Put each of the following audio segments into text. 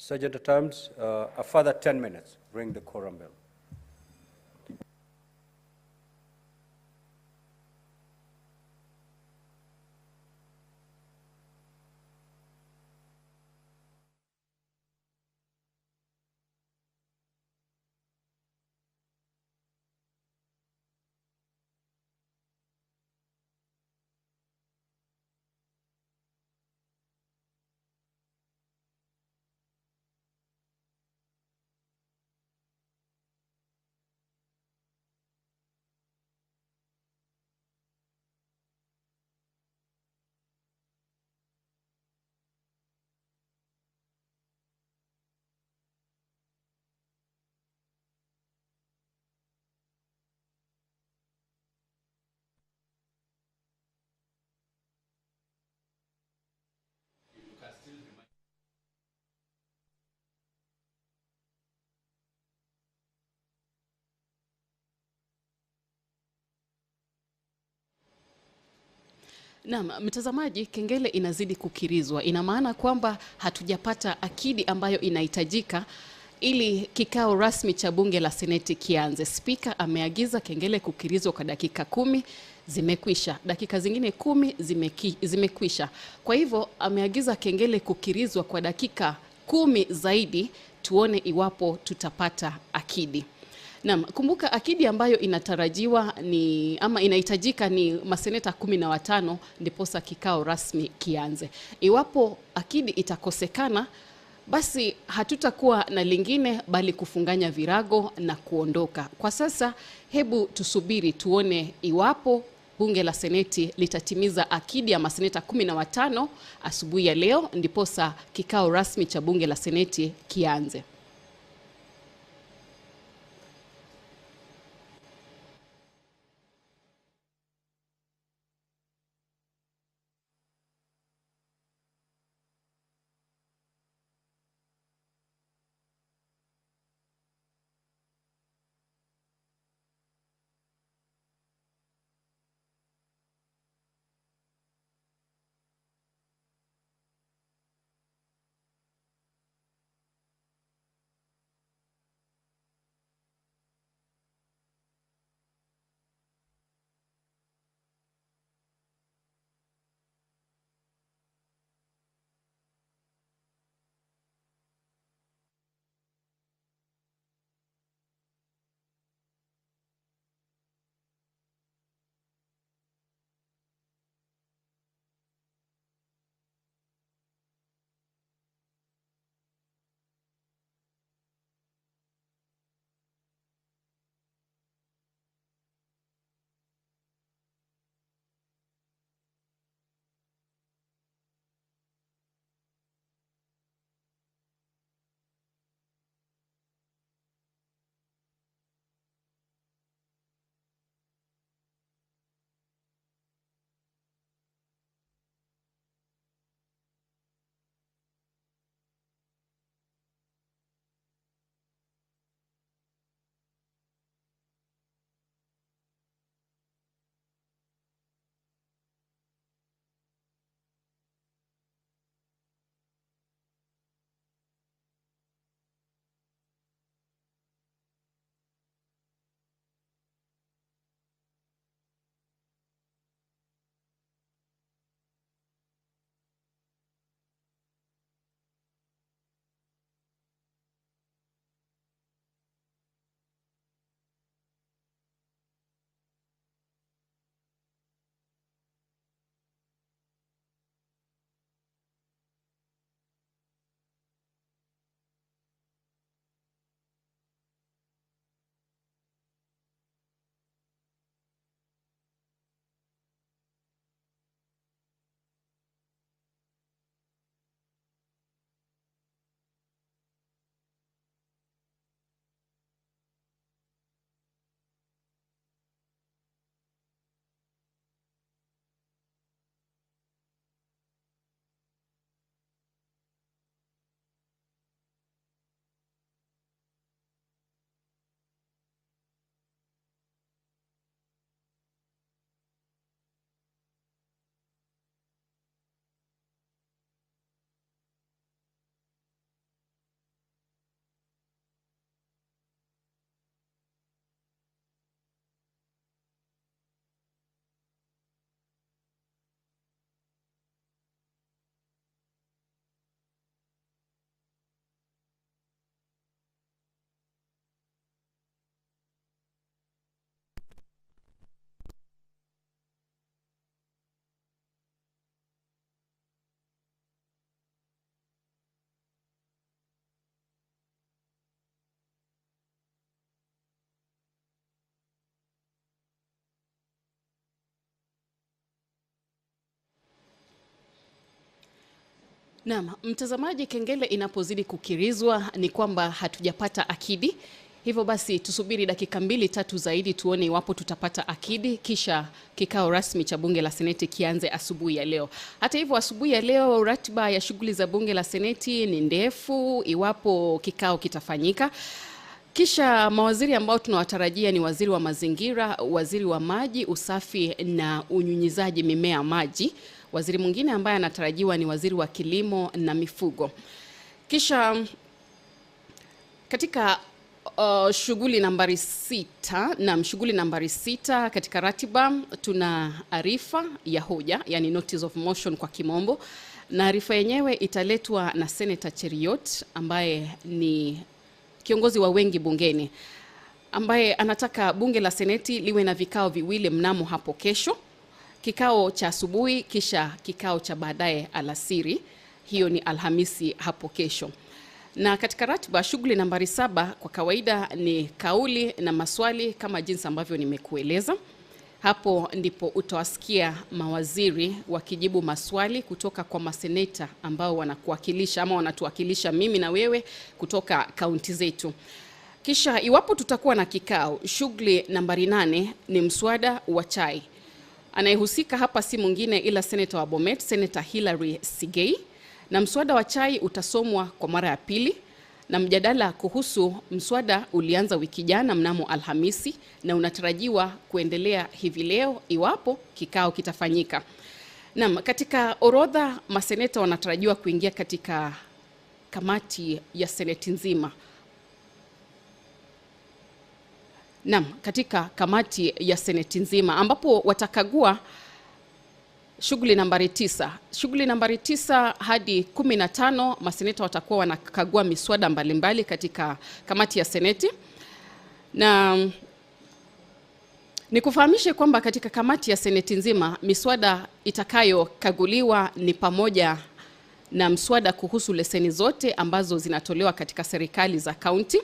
Sergeant at Arms, a further 10 minutes. Ring the quorum bell. Naam, mtazamaji, kengele inazidi kukirizwa. Ina maana kwamba hatujapata akidi ambayo inahitajika ili kikao rasmi cha bunge la Seneti kianze. Spika ameagiza kengele kukirizwa kwa dakika 10 zimekwisha. Dakika zingine 10 zimekwisha. Kwa hivyo ameagiza kengele kukirizwa kwa dakika 10 zaidi, tuone iwapo tutapata akidi. Naam, kumbuka akidi ambayo inatarajiwa ni ama inahitajika ni maseneta 15 ndiposa kikao rasmi kianze. Iwapo akidi itakosekana, basi hatutakuwa na lingine bali kufunganya virago na kuondoka. Kwa sasa hebu tusubiri tuone iwapo bunge la Seneti litatimiza akidi ya maseneta 15 asubuhi ya leo ndiposa kikao rasmi cha bunge la Seneti kianze. Naam, mtazamaji, kengele inapozidi kukirizwa ni kwamba hatujapata akidi. Hivyo basi tusubiri dakika 2-3 zaidi tuone iwapo tutapata akidi, kisha kikao rasmi cha bunge la Seneti kianze asubuhi ya leo. Hata hivyo, asubuhi ya leo ratiba ya shughuli za bunge la Seneti ni ndefu iwapo kikao kitafanyika. Kisha mawaziri ambao tunawatarajia ni waziri wa mazingira, waziri wa maji, usafi na unyunyizaji mimea maji. Waziri mwingine ambaye anatarajiwa ni waziri wa kilimo na mifugo. Kisha katika shughuli nambari 6, na shughuli nambari 6 katika ratiba tuna arifa ya hoja, yani notice of motion kwa kimombo, na arifa yenyewe italetwa na Senator Cheruiyot ambaye ni kiongozi wa wengi bungeni, ambaye anataka bunge la Seneti liwe na vikao viwili mnamo hapo kesho, kikao cha asubuhi kisha kikao cha baadaye alasiri. Hiyo ni Alhamisi hapo kesho. Na katika ratiba shughuli nambari 7 kwa kawaida ni kauli na maswali kama jinsi ambavyo nimekueleza. Hapo ndipo utawasikia mawaziri wakijibu maswali kutoka kwa maseneta ambao wanakuwakilisha ama wanatuwakilisha mimi na wewe kutoka kaunti zetu. Kisha iwapo tutakuwa na kikao, shughuli nambari 8 ni mswada wa chai. Anayehusika hapa si mwingine ila Senator wa Bomet, Senator Hillary Sigei. Na mswada wa chai utasomwa kwa mara ya pili, na mjadala kuhusu mswada ulianza wiki jana mnamo Alhamisi na unatarajiwa kuendelea hivi leo iwapo kikao kitafanyika. Naam, katika orodha maseneta wanatarajiwa kuingia katika kamati ya seneti nzima. Naam, katika kamati ya seneti nzima ambapo watakagua shughuli nambari 9. Shughuli nambari 9 hadi 15 maseneta watakuwa wanakagua miswada mbalimbali katika kamati ya seneti. Na nikufahamishe kwamba katika kamati ya seneti nzima miswada itakayokaguliwa ni pamoja na mswada kuhusu leseni zote ambazo zinatolewa katika serikali za kaunti.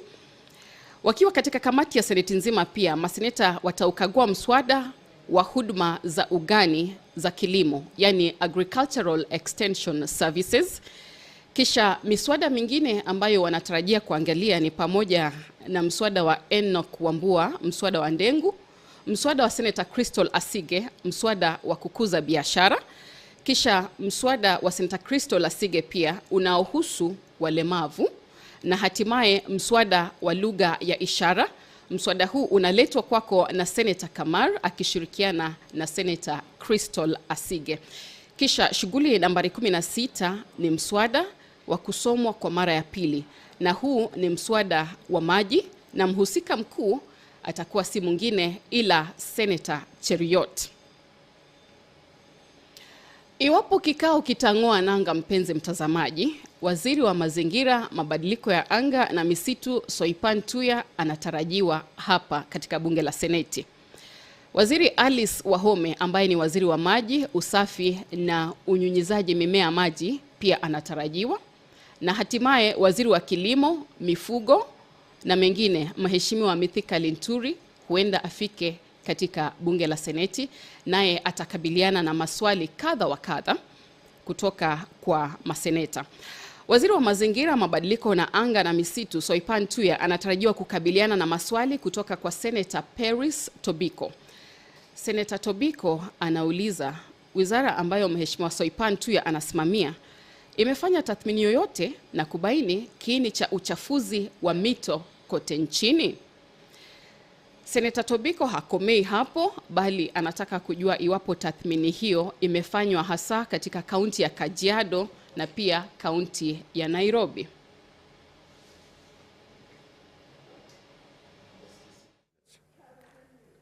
Wakiwa katika kamati ya seneti nzima pia maseneta wataukagua mswada wa huduma za ugani za kilimo, yani Agricultural Extension Services. Kisha miswada mingine ambayo wanatarajia kuangalia ni pamoja na mswada wa Enoch Wambua, mswada wa Ndengu, mswada wa Senator Crystal Asige, mswada wa kukuza biashara. Kisha mswada wa Senator Crystal Asige pia unaohusu walemavu, na hatimaye mswada wa lugha ya ishara. Mswada huu unaletwa kwako na Senator Kamar akishirikiana na Senator Crystal Asige. Kisha shughuli nambari 16 ni mswada wa kusomwa kwa mara ya pili, na huu ni mswada wa maji, na mhusika mkuu atakuwa si mwingine ila Senator Cheruiyot. Iwapo kikao kitang'oa nanga, mpenzi mtazamaji, waziri wa mazingira, mabadiliko ya anga na misitu Soipan Tuya anatarajiwa hapa katika bunge la Seneti. Waziri Alice Wahome ambaye ni waziri wa maji, usafi na unyunyizaji mimea maji pia anatarajiwa. Na hatimaye waziri wa kilimo, mifugo na mengine, Mheshimiwa Mithika Linturi huenda afike katika bunge la Seneti, naye atakabiliana na maswali kadha wa kadha kutoka kwa maseneta. Waziri wa mazingira, mabadiliko na anga na misitu Soipan Tuya anatarajiwa kukabiliana na maswali kutoka kwa Senator Paris Tobiko. Senator Tobiko anauliza wizara ambayo Mheshimiwa Soipan Tuya anasimamia imefanya tathmini yoyote na kubaini kiini cha uchafuzi wa mito kote nchini. Senator Tobiko hakomei hapo, bali anataka kujua iwapo tathmini hiyo imefanywa hasa katika kaunti ya Kajiado na pia kaunti ya Nairobi.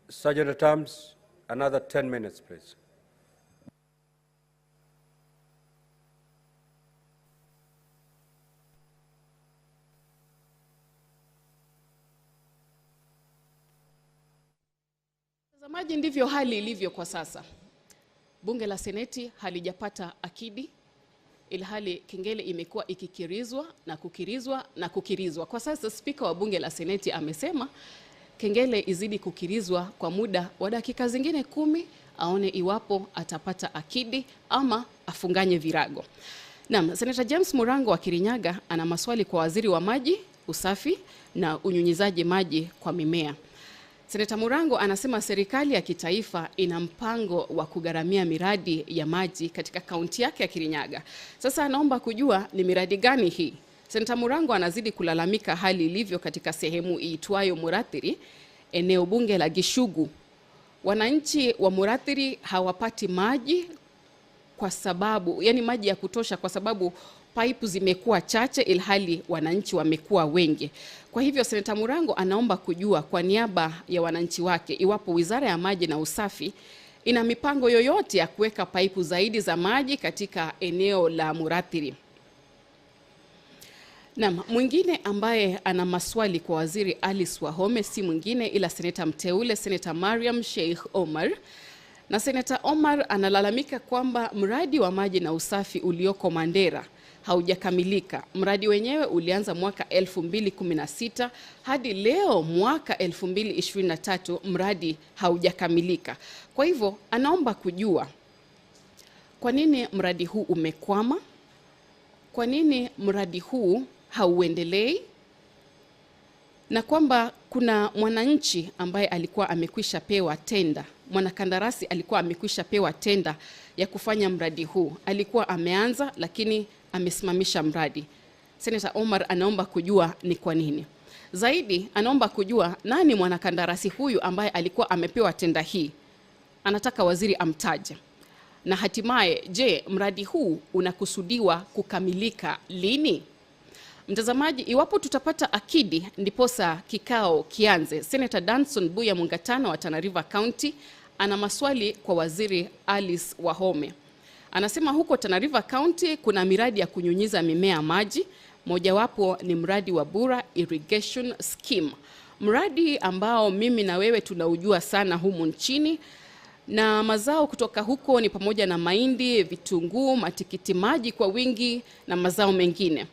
Sergeant at Arms, another 10 minutes, please. Mtazamaji, ndivyo hali ilivyo kwa sasa. Bunge la Seneti halijapata akidi, ilhali kengele imekuwa ikikirizwa na kukirizwa na kukirizwa. Kwa sasa spika wa bunge la Seneti amesema kengele izidi kukirizwa kwa muda wa dakika zingine 10, aone iwapo atapata akidi ama afunganye virago. Naam, Seneta James Murango wa Kirinyaga ana maswali kwa waziri wa maji, usafi na unyunyizaji maji kwa mimea. Seneta Murango anasema serikali ya kitaifa ina mpango wa kugharamia miradi ya maji katika kaunti yake ya Kirinyaga. Sasa anaomba kujua ni miradi gani hii. Seneta Murango anazidi kulalamika hali ilivyo katika sehemu iitwayo Murathiri, eneo bunge la Gishugu. Wananchi wa Murathiri hawapati maji kwa sababu, yani maji ya kutosha, kwa sababu paipu zimekuwa chache ilhali wananchi wamekuwa wengi. Kwa hivyo Seneta Murango anaomba kujua kwa niaba ya wananchi wake iwapo Wizara ya Maji na Usafi ina mipango yoyote ya kuweka paipu zaidi za maji katika eneo la Murathiri. Naam, mwingine ambaye ana maswali kwa Waziri Alice Wahome si mwingine ila seneta mteule Seneta Mariam Sheikh Omar. Na Seneta Omar analalamika kwamba mradi wa maji na usafi ulioko Mandera haujakamilika. Mradi wenyewe ulianza mwaka 2016 hadi leo mwaka 2023 mradi haujakamilika. Kwa hivyo anaomba kujua kwa nini mradi huu umekwama? Kwa nini mradi huu hauendelei? Na kwamba kuna mwananchi ambaye alikuwa amekwisha pewa tenda, mwanakandarasi alikuwa amekwisha pewa tenda ya kufanya mradi huu. Alikuwa ameanza lakini amesimamisha mradi. Seneta Omar anaomba kujua ni kwa nini. Zaidi anaomba kujua nani mwanakandarasi huyu ambaye alikuwa amepewa tenda hii. Anataka waziri amtaje. Na hatimaye, je, mradi huu unakusudiwa kukamilika lini? Mtazamaji, iwapo tutapata akidi ndiposa kikao kianze. Senator Danson Buya Mungatana wa Tana River County ana maswali kwa Waziri Alice Wahome. Anasema huko Tana River County kuna miradi ya kunyunyiza mimea maji, mojawapo ni mradi wa Bura Irrigation Scheme. Mradi ambao mimi na wewe tunaujua sana humu nchini, na mazao kutoka huko ni pamoja na mahindi, vitunguu, matikiti maji kwa wingi na mazao mengine.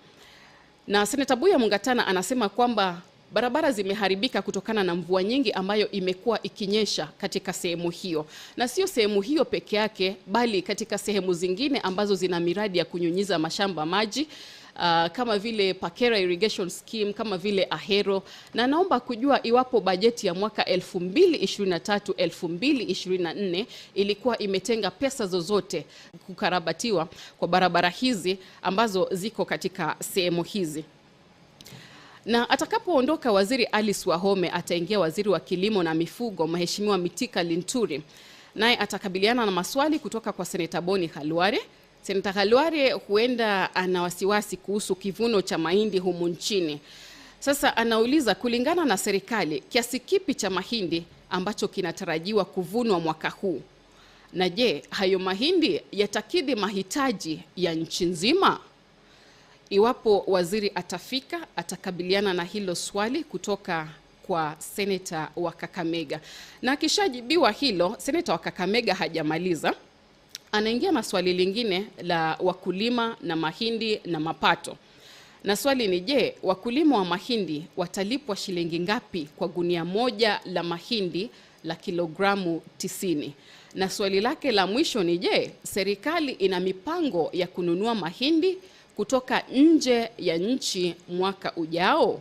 Na Seneta Buya Mungatana anasema kwamba barabara zimeharibika kutokana na mvua nyingi ambayo imekuwa ikinyesha katika sehemu hiyo. Na sio sehemu hiyo peke yake, bali katika sehemu zingine ambazo zina miradi ya kunyunyiza mashamba maji, kama vile Pakera Irrigation Scheme, kama vile Ahero. Na naomba kujua iwapo bajeti ya mwaka 2023-2024 ilikuwa imetenga pesa zozote kukarabatiwa kwa barabara hizi ambazo ziko katika sehemu hizi. Na atakapoondoka Waziri Alice Wahome, ataingia Waziri wa Kilimo na Mifugo Mheshimiwa Mitika Linturi. Naye atakabiliana na maswali kutoka kwa Seneta Boni Khalwale. Seneta Khalwale huenda ana wasiwasi kuhusu kivuno cha mahindi humu nchini. Sasa anauliza, kulingana na serikali, kiasi kipi cha mahindi ambacho kinatarajiwa kuvunwa mwaka huu? Na je, hayo mahindi yatakidhi mahitaji ya nchi nzima? Iwapo waziri atafika, atakabiliana na hilo swali kutoka kwa seneta wa Kakamega. Na akishajibiwa hilo, seneta wa Kakamega hajamaliza, anaingia na swali lingine la wakulima na mahindi na mapato. Na swali ni je, wakulima wa mahindi watalipwa shilingi ngapi kwa gunia moja la mahindi la kilogramu 90? Na swali lake la mwisho ni je, serikali ina mipango ya kununua mahindi kutoka nje ya nchi mwaka ujao?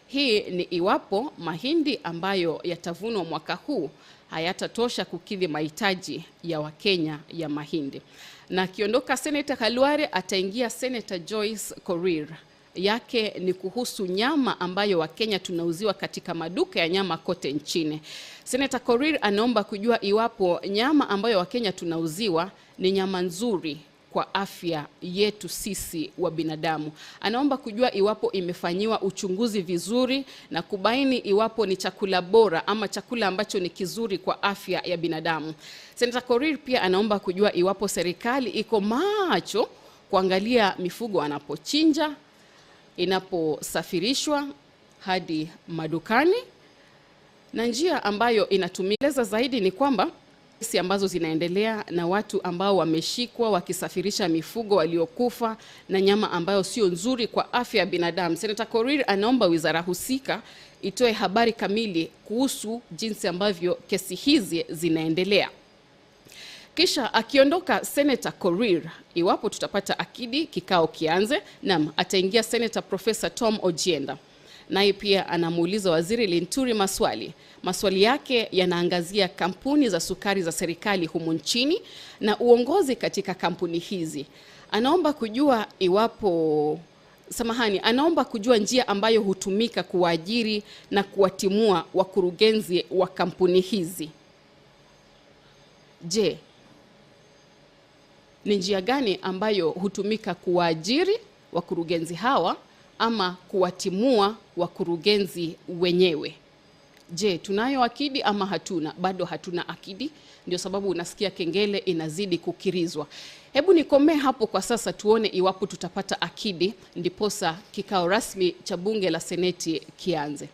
Hii ni iwapo mahindi ambayo yatavunwa mwaka huu hayatatosha kukidhi mahitaji ya Wakenya ya mahindi. Na akiondoka Seneta Khalwale, ataingia Seneta Joyce Korir. Yake ni kuhusu nyama ambayo Wakenya tunauziwa katika maduka ya nyama kote nchini. Seneta Korir anaomba kujua iwapo nyama ambayo Wakenya tunauziwa ni nyama nzuri kwa afya yetu sisi wa binadamu. Anaomba kujua iwapo imefanyiwa uchunguzi vizuri na kubaini iwapo ni chakula bora ama chakula ambacho ni kizuri kwa afya ya binadamu. Seneta Korir pia anaomba kujua iwapo serikali iko macho kuangalia mifugo anapochinja, inaposafirishwa hadi madukani, na njia ambayo inatumika zaidi ni kwamba kesi ambazo zinaendelea na watu ambao wameshikwa wakisafirisha mifugo waliokufa na nyama ambayo sio nzuri kwa afya ya binadamu. Seneta Korir anaomba wizara husika itoe habari kamili kuhusu jinsi ambavyo kesi hizi zinaendelea. Kisha akiondoka Senator Korir, iwapo tutapata akidi kikao kianze, naam, ataingia Senator Professor Tom Ojienda. Naye pia anamuuliza Waziri Linturi maswali. Maswali yake yanaangazia kampuni za sukari za serikali humu nchini na uongozi katika kampuni hizi. Anaomba kujua iwapo samahani, anaomba kujua njia ambayo hutumika kuwaajiri na kuwatimua wakurugenzi wa kampuni hizi. Je, ni njia gani ambayo hutumika kuwaajiri wakurugenzi hawa ama kuwatimua wakurugenzi wenyewe? Je, tunayo akidi ama hatuna? Bado hatuna akidi, ndio sababu unasikia kengele inazidi kukirizwa. Hebu nikomee hapo kwa sasa, tuone iwapo tutapata akidi, ndiposa kikao rasmi cha bunge la Seneti kianze.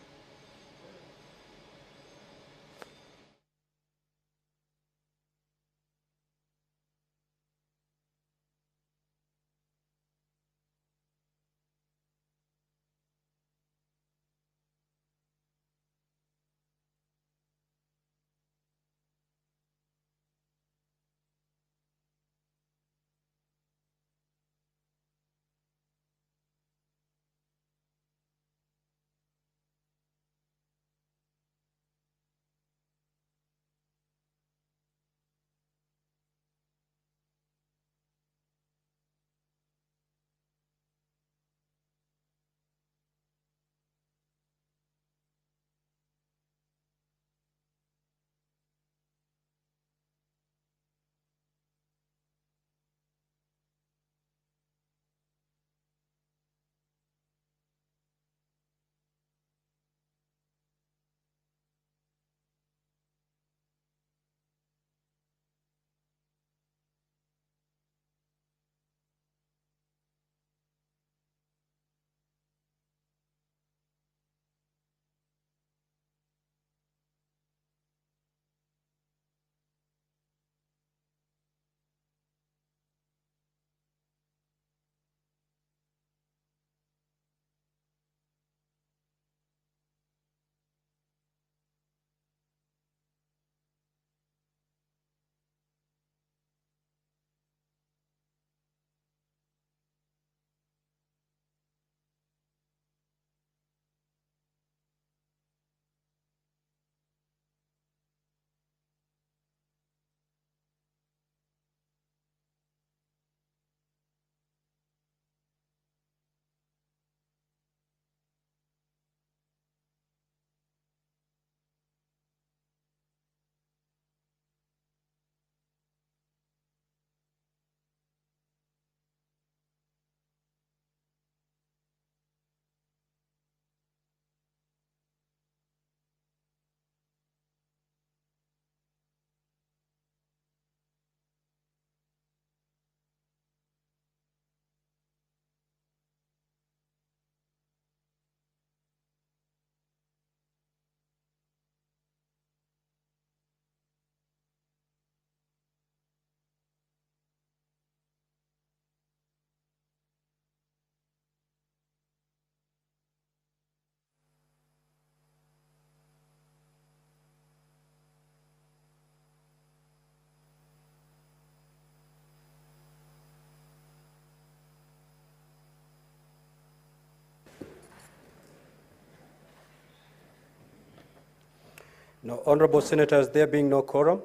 Now, honorable senators, there being no quorum,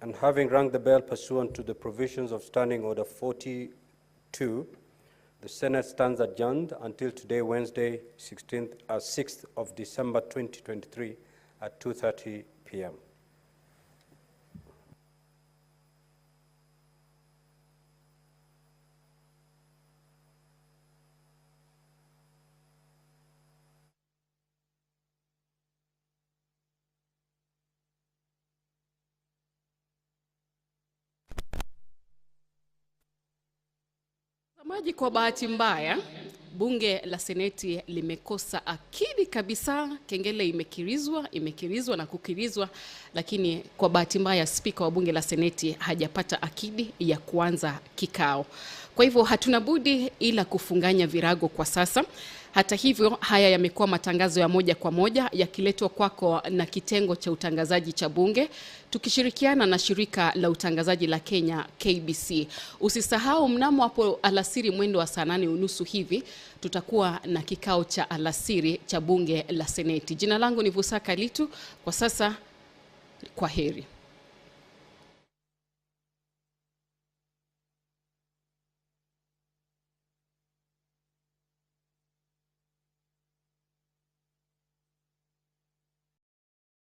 and having rung the bell pursuant to the provisions of Standing Order 42, the Senate stands adjourned until today, Wednesday, 6th of December, 2023, at 2:30 p.m. Maji, kwa bahati mbaya bunge la Seneti limekosa akidi kabisa. Kengele imekirizwa na kukirizwa, lakini kwa bahati mbaya spika wa bunge la Seneti hajapata akidi ya kuanza kikao. Kwa hivyo hatuna budi ila kufunganya virago kwa sasa. Hata hivyo, haya yamekuwa matangazo ya moja kwa moja yakiletwa kwako na kitengo cha utangazaji cha Bunge tukishirikiana na shirika la utangazaji la Kenya KBC. Usisahau mnamo hapo alasiri mwendo wa saa 8:30 hivi tutakuwa na kikao cha alasiri cha Bunge la Seneti. Jina langu ni Vusaka Litu. Kwa sasa, kwa heri.